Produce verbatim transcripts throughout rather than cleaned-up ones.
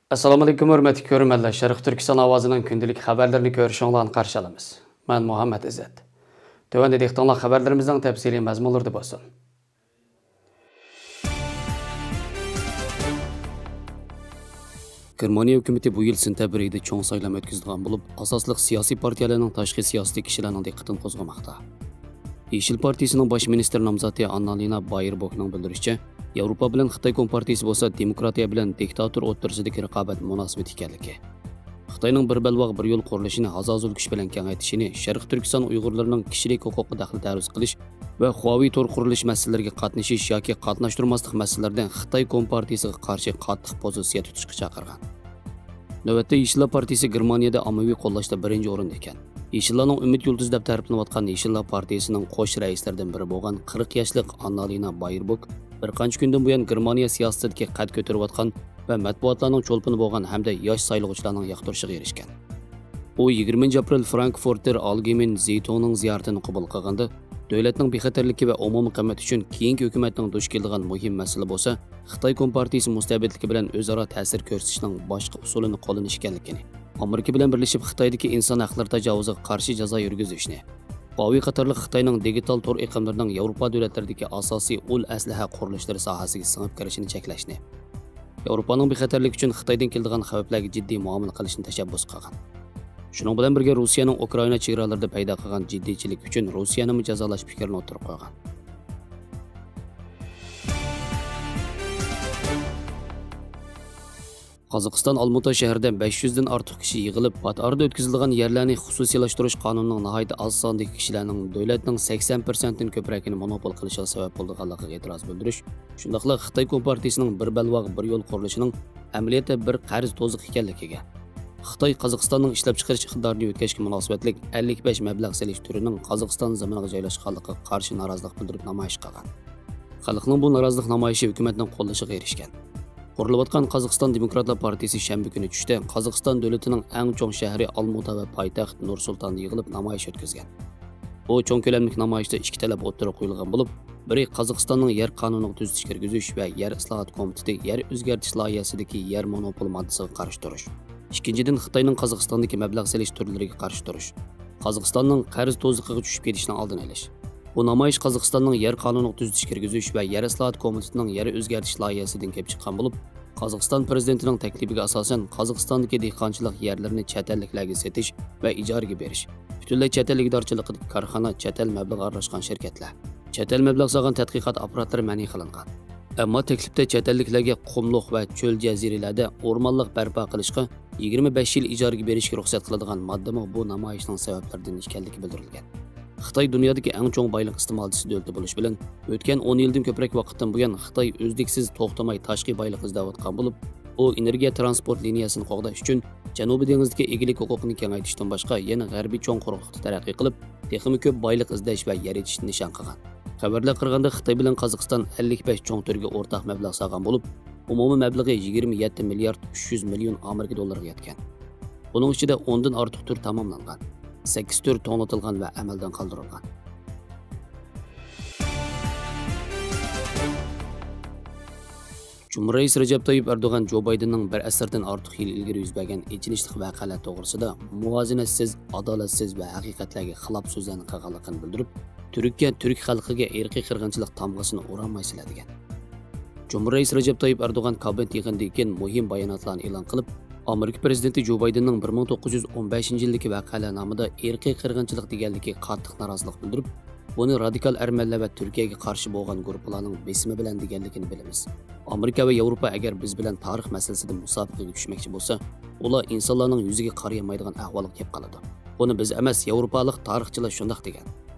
ئەسسالامۇئەلەيكۇم، ھۆرمەتلىك كۆرۈرمەنلەر. شەرقىي تۈركىستان ئاۋازىنىڭ كۈندىلىك خەۋەرلىرىنى كۆرۈشۈڭلارنى قارشى ئالىمىز. مەن مۇھەممەد ئىززەت. تۆۋەندە دىققىتىڭلار خەۋەرلىرىمىزنىڭ تەپسىلىي مەزمۇنلىرىدا بولسۇن. گېرمانىيە ھۆكۈمىتى بۇ يىل سېنتەبىر ئېيىدا چوڭ سايلام ئۆتكۈزىدىغان بولۇپ، ئاساسلىق سىياسىي پارتىيەلەرنىڭ تاشقى سىياسىتى كىشىلەرنىڭ دىققىتىنى قوزغىماقتا. يېشىل پارتىيىسىنىڭ باش مىنىستىر نامزاتى ئاننالىنا بايېربوكنىڭ بىلدۈرۈشىچە، ياۋروپا بىلەن خىتاي كومپارتىيىسى بولسا دېموكراتىيە بىلەن دىكتاتور ئوتتۇرىسىدىكى رىقابەت مۇناسىۋىتى ئىكەنلىكى، خىتاينىڭ بىر بەلباغ بىر يول قۇرۇلۇشىنى ھازازۇل كۈچ بىلەن كېڭەيتىشىنى، شەرقىي تۈركىستان ئۇيغۇرلىرىنىڭ كىشىلىك ھوقۇققا دەخلى تەرۇز قىلىش ۋە خۇاۋېي تور قۇرۇلۇش مەسىلىلىرىگە قاتنىشىش ياكى قاتناشتۇرماسلىق مەسىلىلىرىدە خىتاي كومپارتىيىسىغا قارشى قاتتىق پوزىتسىيە تۇتۇشقا چاقىرغان. نۆۋەتتە يېشىللار پارتىيىسى گېرمانىيەدە ئاممىۋى قوللاشتا بىرىنچى ئورۇندا ئىكەن. يېشىللارنىڭ ئۈمىد يۇلتۇزى دەپ تەرىپلىنىۋاتقان يېشىللار پارتىيىسىنىڭ قوش رەئىسلىرىدىن بىرى بولغان قىرىق ياشلىق ئاننالىنا بايېربوك بىر قانچە كۈندىن بۇيان گېرمانىيە سىياسىتىدىكى قەد كۆتۈرۈۋاتقان ۋە مەتبۇئاتلارنىڭ چولپىنى بولغان ھەمدە ياش سايلىغۇچىلارنىڭ ياقتۇرۇشىغا ئېرىشكەن. ئۇ يىگىرمىنچى ئاپرېل فرانكفورتېر ئالگېمېن زېيتۇڭنىڭ زىيارىتىنى قوبۇل قىلغاندا، دۆلەتنىڭ بىخەتەرلىكى ۋە ئومۇمىي قىممىتى ئۈچۈن كېيىنكى ھۆكۈمەتنىڭ دۇچ كېلىدىغان مۇھىم مەسىلە بولسا، خىتاي كومپارتىيىسى مۇستەبىتلىكى بىلەن ئۆزئارا تەسىر كۆرسىتىشنىڭ باشقا ئۇسۇلىنى قوللىنىش ئىكەنلىكىنى، ئامېرىكا بىلەن بىرلىشىپ خىتايدىكى ئىنسان ھەقلىرى تاجاۋۇزىغا قارشى جازا يۈرگۈزۈشنى، خۇاۋېي قاتارلىق خىتاينىڭ دىگىتال تور ئېقىملىرىنىڭ ياۋروپا دۆلەتلىرىدىكى ئاساسىي ئۇل ئەسلىھە قۇرۇلۇشلىرى ساھەسىگە سىڭىپ كىرىشىنى چەكلەشنى، ياۋروپانىڭ بىخەتەرلىكى ئۈچۈن خىتايدىن كېلىدىغان خەۋپلەرگە جىددىي مۇئامىلە قىلىشنى تەشەببۇس قىلغان. شۇنىڭ بىلەن بىرگە، روسىيەنىڭ ئۇكرائىنا چېگرالىرىدا پەيدا قىلغان جىددىيچىلىك ئۈچۈن روسىيەنىمۇ جازالاش پىكرىنى ئوتتۇرىغا قويغان. قازاقىستان ئالمۇتا شەھىرىدە بەش يۈزدىن ئارتۇق كىشى يىغىلىپ، پات ئارىدا ئۆتكۈزۈلىدىغان يەرلەرنى خۇسۇسىيلاشتۇرۇش قانۇنىنىڭ ناھايىتى ئاز ساندىكى كىشىلەرنىڭ دۆلەتنىڭ سەكسەن پىرسەنتتىن كۆپرەكىنى مونوپول قىلىشىغا سەۋەب بولىدىغانلىقىغا ئېتىراز بىلدۈرۈش، شۇنداقلا خىتاي كومپارتىيىسىنىڭ بىر بەلباغ بىر يول قۇرۇلۇشىنىڭ ئەمەلىيەتتە بىر قەرز توزۇقى ئىكەنلىكىگە، خىتاي قازاقىستاننىڭ ئىشلەپچىقىرىش ئىقتىدارىنى يۆتكەشكە مۇناسىۋەتلىك ئەللىك بەش مەبلەغ سېلىش تۈرىنىڭ قازاقىستان زېمىنىغا جايلاشقانلىقىغا قارشى نارازىلىق بىلدۈرۈپ نامايىش قىلغان. خەلقنىڭ بۇ نارازىلىق نامايىشى ھۆكۈمەتنىڭ قوللىشىغا ئېرىشكەن. قۇرۇلۇۋاتقان قازاقىستان دېموكراتلار پارتىيىسى شەنبە كۈنى چۈشتە قازاقىستان دۆلىتىنىڭ ئەڭ چوڭ شەھىرى ئالمۇتا ۋە پايتەخت نۇر سۇلتاندا يىغىلىپ نامايىش ئۆتكۈزگەن. بۇ چوڭ كۆلەملىك نامايىشتا ئىككى تەلەپ ئوتتۇرىغا قويۇلغان بولۇپ، بىرى قازاقىستاننىڭ يەر قانۇنىغا تۈزىتىش كىرگۈزۈش ۋە يەر ئىسلاھات كومىتېتى يەر ئۆزگەرتىش لايىھەسىدىكى يەر مونوپول ماددىسىغا قارشى تۇرۇش، ئىككىنچىدىن، خىتاينىڭ قازاقىستاندىكى مەبلەغ سېلىش تۈرلىرىگە قارشى تۇرۇش، قازاقىستاننىڭ قەرز توزۇقىغا چۈشۈپ كېتىشىنىڭ ئالدىنى ئېلىش. بۇ نامايىش قازاقىستاننىڭ يەر قانۇنىغا تۈزىتىش كىرگۈزۈش ۋە يەر ئىسلاھات كومىتېتىنىڭ يەر ئۆزگەرتىش لايىھەسىدىن كېلىپ چىققان بولۇپ، قازاقىستان پىرېزىدېنتىنىڭ تەكلىپىگە ئاساسەن، قازاقىستاندىكى دېھقانچىلىق يەرلىرىنى چەت ئەللىكلەرگە سېتىش ۋە ئىجارىگە بېرىش، پۈتۈنلەي چەت ئەل ئىگىدارچىلىقىدىكى كارخانا، چەت ئەل مەبلىغى ئارىلاشقان شىركەتلەر، چەت ئەل مەبلەغ سالغان تەتقىقات ئاپپاراتلىرى مەنئى قىلىنغان. ئەمما تەكلىپتە چەت ئەللىكلەرگە قۇملۇق ۋە چۆل جەزىرىلەردە ئورمانلىق بەرپا قىلىشقا يىگىرمە بەش يىل ئىجارىگە بېرىشكە رۇخسەت قىلىدىغان ماددىمۇ بۇ نامايىشنىڭ سەۋەبلىرىدىن ئىكەنلىكى بىلدۈرۈلگەن. خىتاي دۇنيادىكى ئەڭ چوڭ بايلىق ئىستېمالچىسى دۆلىتى بولۇشى بىلەن، ئۆتكەن ئون يىلدىن كۆپرەك ۋاقىتتىن بۇيان خىتاي ئۈزلۈكسىز توختىماي تاشقى بايلىق ئىزدەۋاتقان بولۇپ، ئۇ ئېنېرگىيە تىرانسپورت لىنىيەسىنى قوغداش ئۈچۈن جەنۇبىي دېڭىزدىكى ئىگىلىك ھوقۇقىنى كېڭەيتىشتىن باشقا، يەنە غەربىي چوڭ قۇرۇقلۇقتا تەرەققىي قىلىپ، تېخىمۇ كۆپ بايلىق ئىزدەش ۋە يەر ئېچىشنى نىشان قىلغان. خەۋەرلەرگە قارىغاندا، خىتاي بىلەن قازاقىستان ئەللىك بەش چوڭ تۈرگە ئورتاق مەبلەغ سالغان بولۇپ، ئومۇمىي مەبلىغى يىگىرمە يەتتە مىليارد ئۈچ يۈز مىليون ئامېرىكا دوللىرىغا يەتكەن. بۇنىڭ ئىچىدە ئوندىن ئارتۇق تۈر تاماملانغان، سەككىز تۈر توڭلىتىلغان ۋە ئەمەلدىن قالدۇرۇلغان. جۇمھۇر رەئىسى رەجەپ تايىپ ئەردوغان جو بايدېننىڭ بىر ئەسىردىن ئارتۇق يىل ئىلگىرى يۈز بەرگەن ئېچىنىشلىق ۋەقەلەر توغرىسىدا مۇۋازىنەتسىز، ئادالەتسىز ۋە ھەقىقەتلەرگە خىلاپ سۆزلەرنى قىلغانلىقىنى بىلدۈرۈپ، تۈركىيە تۈرك خەلقىگە ئىرقىي قىرغىنچىلىق تامغىسىنى ئورالمايسىلەر، دېگەن. جۇمھۇر رەئىسى رەجەپ تايىپ ئەردوغان كابىنېت يىغىنىدىن كېيىن مۇھىم باياناتلارنى ئېلان قىلىپ، ئامېرىكا پىرېزىدېنتى جو بايدېننىڭ بىر مىڭ توققۇز يۈز ئون بەشىنچى يىلدىكى ۋەقەلەر نامىدا ئىرقىي قىرغىنچىلىق دېگەنلىكىگە قاتتىق نارازىلىق بىلدۈرۈپ، بۇنى رادىكال ئەرمەنلەر ۋە تۈركىيەگە قارشى بولغان گۇرۇپپىلارنىڭ بېسىمى بىلەن دېگەنلىكىنى بىلىمىز. ئامېرىكا ۋە ياۋروپا ئەگەر بىز بىلەن تارىخ مەسىلىسىدە مۇسابىقىگە چۈشمەكچى بولسا، ئۇلار ئىنسانلارنىڭ يۈزىگە قارىيالمايدىغان ئەھۋالغا كېلىپ قالىدۇ. بۇنى بىز ئەمەس، ياۋروپالىق تارىخچىلار شۇنداق دېگەن.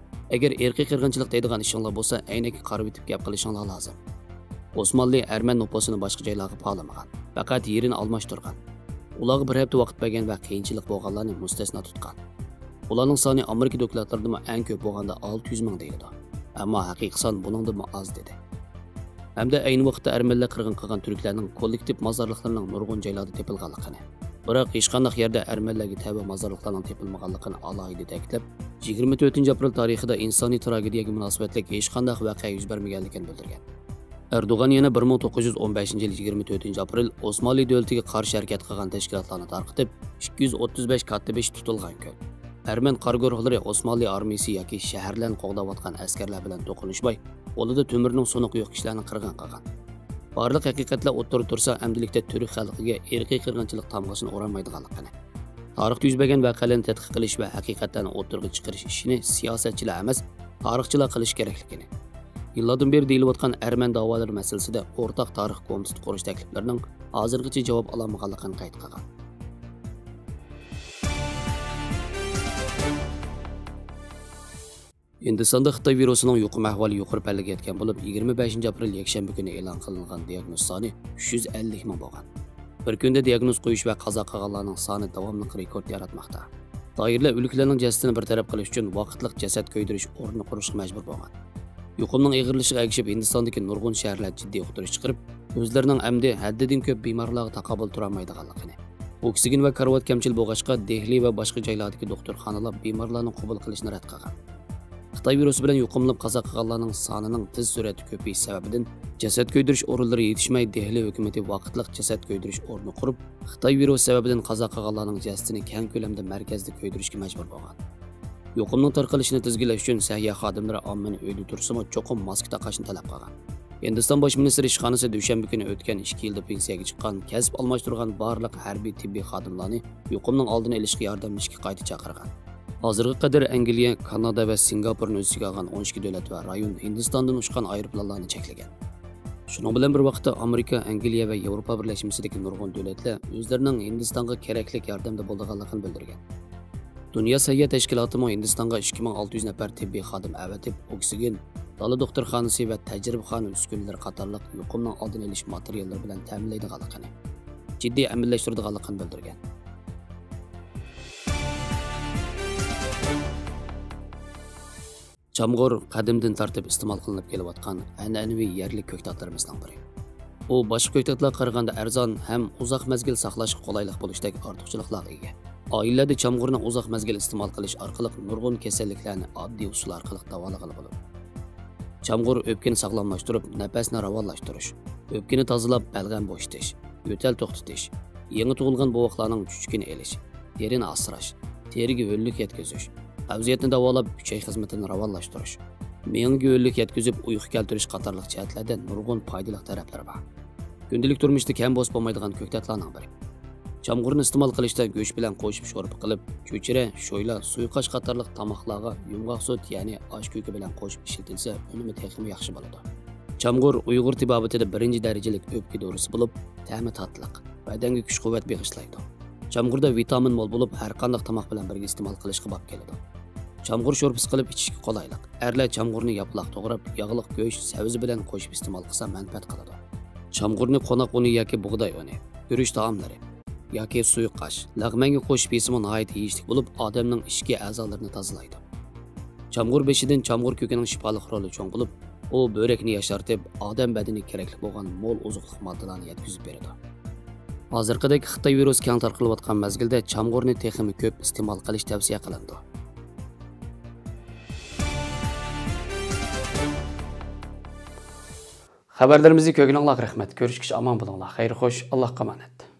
ئەگەر ئىرقىي قىرغىنچىلىق دەيدىغان ئىشىڭلار بولسا، ئەينەككە قارىۋېتىپ گەپ قىلىشىڭلار لازىم. ئوسمانلى ئەرمەن نوپۇسىنى باشقا جايلارغا پالىمىغان، پەقەت يېرىنى ئالماشتۇرغان. ئۇلارغا بىر ھەپتە ۋاقىت بەرگەن ۋە قىيىنچىلىق بولغانلارنى مۇستەسنا تۇتقان. ئۇلارنىڭ سانى ئامېرىكا دوكلاتلىرىدىمۇ ئەڭ كۆپ بولغاندا ئالتە يۈز مىڭ دېيىلىدۇ. ئەمما ھەقىقىي سان بۇنىڭدىنمۇ ئاز، دېدى. ھەمدە ئەينى ۋاقىتتا ئەرمەنلەر قىرغىن قىلغان تۈركلەرنىڭ كوللېكتىپ مازارلىقلىرىنىڭ نۇرغۇن جايلاردا تېپىلغانلىقىنى، بىراق ھېچقانداق يەردە ئەرمەنلەرگە تەۋە مازارلىقلارنىڭ تېپىلمىغانلىقىنى ئالاھىدە تەكىتلەپ، يىگىرمە تۆتىنچى ئاپرېل تارىخىدا ئىنسانىي تراگېدىيەگە مۇناسىۋەتلىك ھېچقانداق ۋەقە يۈز بەرمىگەنلىكىنى بىلدۈرگەن. ئەردوغان يەنە بىر مىڭ توققۇز يۈز ئون بەشىنچى يىل يىگىرمە تۆتىنچى ئاپرېل ئوسمانلى دۆلىتىگە قارشى ھەرىكەت قىلغان تەشكىلاتلارنى تارقىتىپ، ئىككى يۈز ئوتتۇز بەش كاتتىبېشى تۇتۇلغان كۈن. ئەرمەن قارا گۇرۇھلىرى ئوسمانلى ئارمىيىسى ياكى شەھەرلەرنى قوغداۋاتقان ئەسكەرلەر بىلەن توقۇنۇشماي، قولىدا تۆمۈرنىڭ سۇنۇقى يوق كىشىلەرنى قىرغىن قىلغان. بارلىق ھەقىقەتلەر ئوتتۇرىدا تۇرسا، ئەمدىلىكتە تۈرك خەلقىگە ئىرقىي قىرغىنچىلىق تامغىسىنى ئورالمايدىغانلىقىنى، تارىختا يۈز بەرگەن ۋەقەلەرنى تەتقىق قىلىش ۋە ھەقىقەتلەرنى ئوتتۇرىغا چىقىرىش ئىشىنى سىياسەتچىلەر ئەمەس، تارىخچىلار قىلىشى كېرەكلىكىنى، يىللاردىن بېرى دېيىلىۋاتقان ئەرمەن داۋالىرى مەسىلىسىدە ئورتاق تارىخ كومىتېتى قۇرۇش تەكلىپلىرىنىڭ ھازىرغىچە جاۋاب ئالالمىغانلىقىنى قەيت قىلغان. ھىندىستاندا خىتاي ۋىرۇسىنىڭ يۇقۇم ئەھۋالى يۇقىرى پەللىگە يەتكەن بولۇپ، يىگىرمە بەشىنچى ئاپرېل يەكشەنبە كۈنى ئېلان قىلىنغان دىياگنوز سانى ئۈچ يۈز ئەللىك مىڭ بولغان. بىر كۈندە دىياگنوز قويۇش ۋە قازا قىلغانلارنىڭ سانى داۋاملىق رېكورت ياراتماقتا. دائىرىلەر ئۆلۈكلەرنىڭ جەسىتىنى بىر تەرەپ قىلىش ئۈچۈن ۋاقىتلىق جەسەت كۆيدۈرۈش ئورنى قۇرۇشقا مەجبۇر بولغان. يۇقۇمنىڭ ئېغىرلىشىشىغا ئەگىشىپ، ھىندىستاندىكى نۇرغۇن شەھەرلەر جىددىي ئۇقتۇرۇش چىقىرىپ، ئۆزلىرىنىڭ ئەمدى ھەددىدىن كۆپ بىمارلارغا تاقابىل تۇرالمايدىغانلىقىنى، ئوكسىگېن ۋە كارىۋات كەمچىل بولغاچقا، دېھلى ۋە باشقا جايلاردىكى دوختۇرخانىلار بىمارلارنى قوبۇل قىلىشنى رەت قىلغان. خىتاي ۋىرۇسى بىلەن يۇقۇملىنىپ قازا قىلغانلارنىڭ سانىنىڭ تېز سۈرئەتتە كۆپىيىشى سەۋەبىدىن، جەسەت كۆيدۈرۈش ئورۇنلىرى يېتىشمەي، دېھلى ھۆكۈمىتى ۋاقىتلىق جەسەت كۆيدۈرۈش ئورنى قۇرۇپ، خىتاي ۋىرۇسى سەۋەبىدىن قازا قىلغانلارنىڭ جەسىتىنى كەڭ كۆلەمدە مەركەزدە كۆيدۈرۈشكە مەجبۇر بولغان. يۇقۇمنىڭ تارقىلىشىنى تىزگىنلەش ئۈچۈن سەھىيە خادىملىرى ئاممىنى ئۆيدە تۇرسىمۇ چوقۇم ماسكا تاقاشنى تەلەپ قىلغان. ھىندىستان باش مىنىستىرى ئىشخانىسى دۈشەنبە كۈنى ئۆتكەن ئىككى يىلدا پېنسىيەگە چىققان، كەسىپ ئالماشتۇرغان بارلىق ھەربىي تېببىي خادىملارنى يۇقۇمنىڭ ئالدىنى ئېلىشقا ياردەملىشىشكە قايتا چاقىرغان. ھازىرغا قەدەر ئەنگلىيە، كانادا ۋە سىنگاپورنى ئۆز ئىچىگە ئالغان ئون ئىككى دۆلەت ۋە رايون ھىندىستاندىن ئۇچقان ئايروپىلانلارنى چەكلىگەن. شۇنىڭ بىلەن بىر ۋاقىتتا، ئامېرىكا، ئەنگلىيە ۋە ياۋروپا بىرلەشمىسىدىكى نۇرغۇن دۆلەتلەر ئۆزلىرىنىڭ ھىندىستانغا كېرەكلىك ياردەمدە بولىدىغانلىقىنى بىلدۈرگەن. دۇنيا سەھىيە تەشكىلاتىمۇ ھىندىستانغا ئىككى مىڭ ئالتە يۈز نەپەر تېببىي خادىم ئەۋەتىپ، ئوكسىگېن، دالا دوختۇرخانىسى ۋە تەجرىبىخانا ئۈسكۈنىلىرى قاتارلىق يۇقۇمنىڭ ئالدىنى ئېلىش ماتېرىياللىرى بىلەن تەمىنلەيدىغانلىقىنى، جىددىي ئەمەلىيلەشتۈرىدىغانلىقىنى بىلدۈرگەن. چامغۇر قەدىمدىن تارتىپ ئىستېمال قىلىنىپ كېلىۋاتقان ئەنئەنىۋى يەرلىك كۆكتاتلىرىمىزنىڭ بىرى. ئۇ باشقا كۆكتاتلارغا قارىغاندا ئەرزان ھەم ئۇزاق مەزگىل ساقلاشقا قولايلىق بولۇشتەك ئارتۇقچىلىقلارغا ئىگە. ئائىلىلەردە چامغۇرنى ئۇزاق مەزگىل ئىستېمال قىلىش ئارقىلىق نۇرغۇن كېسەللىكلەرنى ئاددىي ئۇسۇل ئارقىلىق داۋالىغىلى بولىدۇ. چامغۇر ئۆپكىنى ساغلاملاشتۇرۇپ، نەپەسنى راۋانلاشتۇرۇش، ئۆپكىنى تازىلاپ، بەلغەم بوشىتىش، يۆتەل توختىتىش، يېڭى تۇغۇلغان بوۋاقلارنىڭ چۈچۈكىنى ئېلىش، تېرىنى ئاسراش، تېرىگە ھۆللۈك يەتكۈزۈش، قەۋزىيەتنى داۋالاپ، ئۈچەي خىزمىتىنى راۋانلاشتۇرۇش، مېڭىگە ھۆللۈك يەتكۈزۈپ، ئۇيقۇ كەلتۈرۈش قاتارلىق جەھەتلەردە نۇرغۇن پايدىلىق تەرەپلىرى بار. كۈندىلىك تۇرمۇشتا كەم بولسا بولمايدىغان كۆكتاتلارنىڭ بىرى. چامغۇرنى ئىستېمال قىلىشتا گۆش بىلەن قوشۇپ شورپا قىلىپ، چۆچۈرە، شويلا، سۇيۇقئاش قاتارلىق تاماقلارغا يۇمغاق سۈت، يەنى ئاش كۆكى بىلەن قوشۇپ ئىشلىتىلسە، ئۈنۈمى تېخىمۇ ياخشى بولىدۇ. چامغۇر ئۇيغۇر تېبابىتىدە بىرىنچى دەرىجىلىك ئۆپكە دورىسى بولۇپ، تەمى تاتلىق، بەدەنگە كۈچ-قۇۋۋەت بېغىشلايدۇ. چامغۇردا ۋىتامىن مول بولۇپ، ھەرقانداق تاماق بىلەن بىرگە ئىستېمال قىلىشقا باب كېلىدۇ. چامغۇر شورپىسى قىلىپ ئىچىشكە قولايلىق. ئەرلەر چامغۇرنى ياپىلاق توغراپ، ياغلىق گۆش، سەۋزە بىلەن قوشۇپ ئىستېمال قىلسا مەنپەئەت قىلىدۇ. چامغۇرنى قوناق ئۇنى ياكى بۇغداي ئۇنى، گۈرۈچ تائاملىرى ياكى سۇيۇقئاش، لەغمەنگە قوشۇپ يېسىمۇ ناھايىتى يېيىشلىك بولۇپ، ئادەمنىڭ ئىچكى ئەزالىرىنى تازىلايدۇ. چامغۇر بېشىدىن چامغۇر كۆكىنىڭ شىپالىق رولى چوڭ بولۇپ، ئۇ بۆرەكنى ياشارتىپ، ئادەم بەدىنىگە كېرەكلىك بولغان مول ئوزۇقلۇق ماددىلارنى يەتكۈزۈپ بېرىدۇ. ھازىرقىدەك خىتاي ۋىرۇسى كەڭ تارقىلىۋاتقان مەزگىلدە چامغۇرنى تېخىمۇ كۆپ ئىستېمال قىلىش تەۋسىيە قىلىنىدۇ. خەۋەرلىرىمىزنى كۆرگىنىڭلارغا رەھمەت. كۆرۈشكىچە ئامان بولۇڭلار. خەير خوش، ئاللاھقا ئامانەت.